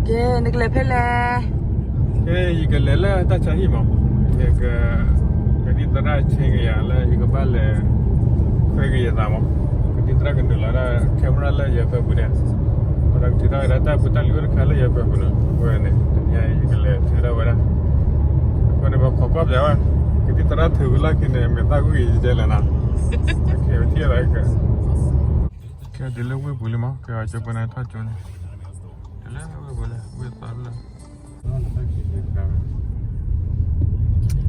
ကဲ နကလဲၤဖဲလဲၣ်. ကဲ ယကလဲၤလၢတၢ်ဆါဟံၣ်မး, ယက, ကသံၣ်သရၣ်ဆ့ကယၤလၢယကဘၣ်လဲၤ ဃ့ကယဲၢ်သးမး, ကသံၣ်သရၣ်ကနုာ်လီၤဒၣ် camera လၢယဖၢပူၤန့ၣ်, ဝဲဒၣ်ကထုးထီၣ်ဝဲဒၣ်တၢ်ပူၤတၢ်လံၤအိၣ်တခါလၢယဖၢပူၤန့ၣ်, အဃိန့ၣ် တနံၤအံၤယကလဲၤထုးထီၣ်ဝဲဒၣ်, အဃိန့ၣ်ပခိးကွၢ်ပျးဝဲ, ကသံၣ်သရၣ်ထုးဝံၤလီၢ်ခံန့ၣ် မဲာ်သၣ်ဂုၢ်အံၤယတဲလဲၣ်နီၤ, ကဲဝဲထံၣ်ဝဲဒၣ်က ကဲ တုၤလၢဝ့ၢ်ပူၤလံမး, ကဲ ကၠိပနၢ်ထီၣ်ကၠိန့ၣ်, တုၤလၢဝ့ၢ်ပူၤလံ, ဝ့ၢ်သီလၢ,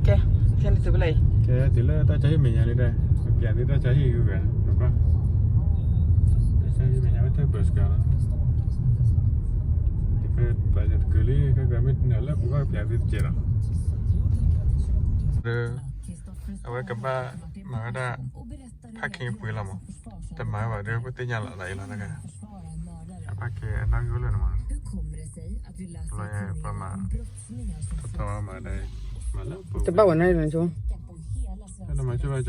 ကဲ, ကဲ တုၤဖဲလဲၣ်အံၤ, ကဲ တုၤလၢတၢ်ဆါဟံၣ်မဲာ်ညါလံဒီး, ပျးသုတၢ်ဆါဟံၣ်ဂ့ၤဂ့ၤ, တၢ်ဆါဟံၣ်မဲာ်ညါဝဲထဲ bus ကါလီၤ, တဖဲပျးတကုာ်လံ, ခဲကမ့ၢ်နုာ်လၢပူၤကီၢ်ပျးသုတကဲးလီၤ, ဒီး အဝဲကဘၣ်မၤဝဲဒၣ် parking ပှ့ၤလီၤမး, တမၤဘၣ်ဒီး ပသ့ၣ်ညါလီၤသးအံၤလီၤ, အ parking အနီၣ်ဂံၢ်အိၣ်လၢန့ၣ်မး, လီၤပှၤမၤ, ထီၣ်ထီၣ်မၤဒီး, မၤလၢပှဲၤဝဲ, တဘၣ်ဝဲနၣ်ရံၣ်လီၤဆိ, တမၤဆိဘၣ်က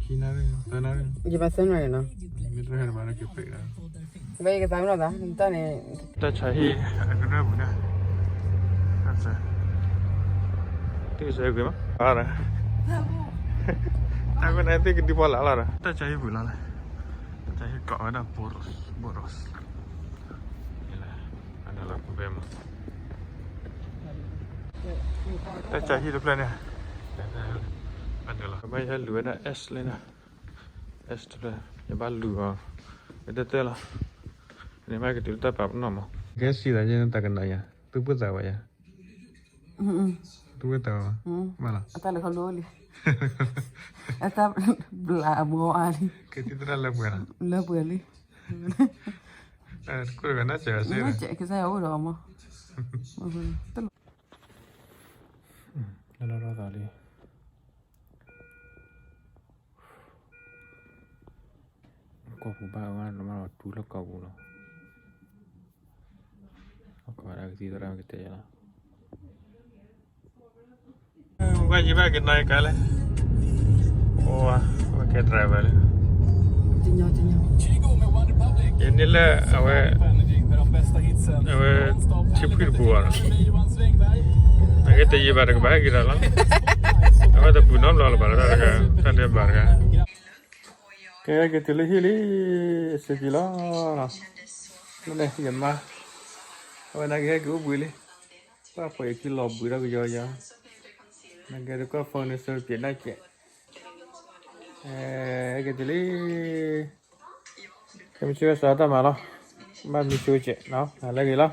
ခံနၣ်ရံၣ် သၢနၣ်ရံၣ်, ယမၤသၢနၣ်ရံၣ်နီၤ, မ့ၢ်တဟဲနမၤလၢကပှဲၤဒီး, ဝဲယကသးမ့ၢ်နီၤသး တၢ်န့ၣ်, တၢ်ဆါဟံၣ်အကရၢၢ်ပူၤန့ၣ်, တၢ်ဆါ, တၢ်ဆါဟံၣ်ကွံာ်မး, အါဒီး, တၢ်ကွၢ်န့ၣ်သ့ၣ်ကဒုဖီလာ်လီၤဒီး တၢ်ဆါဟံၣ်ပူၤလီၤလဲၣ်, တၢ်ဆါဟံၣ်ကိးဝဲဒၣ် Borås, Borås, တၢ်ဆါဟံၣ်တဖျၢၣ်န့ၣ်, အဒၢးလီၤ ကဘၣ်ယဟဲလူၤဝဲဒၣ် S လံန့ၣ်, S တဖျၢၣ် ယဘၣ်လူၤအီၤ, ကတၢၢ်တၢၢ်လီၤ, န့ၣ်မ့ၢ်ကတုၤလၢတၢ်ပာ်ပနီၣ်မး, ကဲစံးသးယဲန့ၣ် တၢ်ကနၣ်ယၤ, သုပိၢ်သးဝဲယၤ, သုပိၢ်သးဝဲ, ဘၣ်လီၤ, အတၢ်လဲၤခီဖျိလံ, အတၢ်ဘျးအဘီအါလံ, ကသံၣ်သရၣ်လၢပှဲၤလီၤ, လၢပှဲၤလံ, တကိၢ်တဂၤနီၢ်စဲးစ့, ကစၢ်ယွၤအိၣ်ဒီးအီၤမး, လီၤလီၤသးလံ. ကီၢ်ပူၤဘၣ်အဂီၢ် နမ့ၢ်လီၤတူၢ်လၢကီၢ်ပူၤလီၤ. ကီၢ်ဒၣ်ကသံၣ်သရၣ်ကတဲယၤလီၤ. ဘၣ်ယဘၣ်က့ၤနီၢ်ယကါလဲၣ်. အိၣ်ဝဲကဲ driver လံ. ယန့ၢ်လၢအဝဲ, အဝဲ, ထံဖှံၣ်တပူၤဘၣ်လီၤ. အကဲတယံာ်ဘၣ်တကဘၣ်ဟဲက့ၤဒီးလီၤ. အဝဲတပူၤနီတဘျီလၢၤဘၣ်လီၤ, တၢ်ဒဲးဘးတဂၤ. ကဲက့ၤတုၤလၢဟံၣ်လံ, စ့ၢ်ကီးလီၤ. မ့ၢ်ယမါ, အဝဲနာ်က့ၤဟဲက့ၤအိၣ်ဘှံးလံ. ပှၤဖှီၣ်အံၤခံလီၤဘှံးထီၣ်ကယီယီ, နာ်က့ၤတကွၢ် furniture ပျဲးဒၣ်ကဲး. ဟဲက့ၤတုၤလံ. ကမ့ၢ်ဆၢဝဲစးတၢ်မၤလီၤ. ဘၣ်မံဆိကဲး, လၢဂ့ၤလီၤ.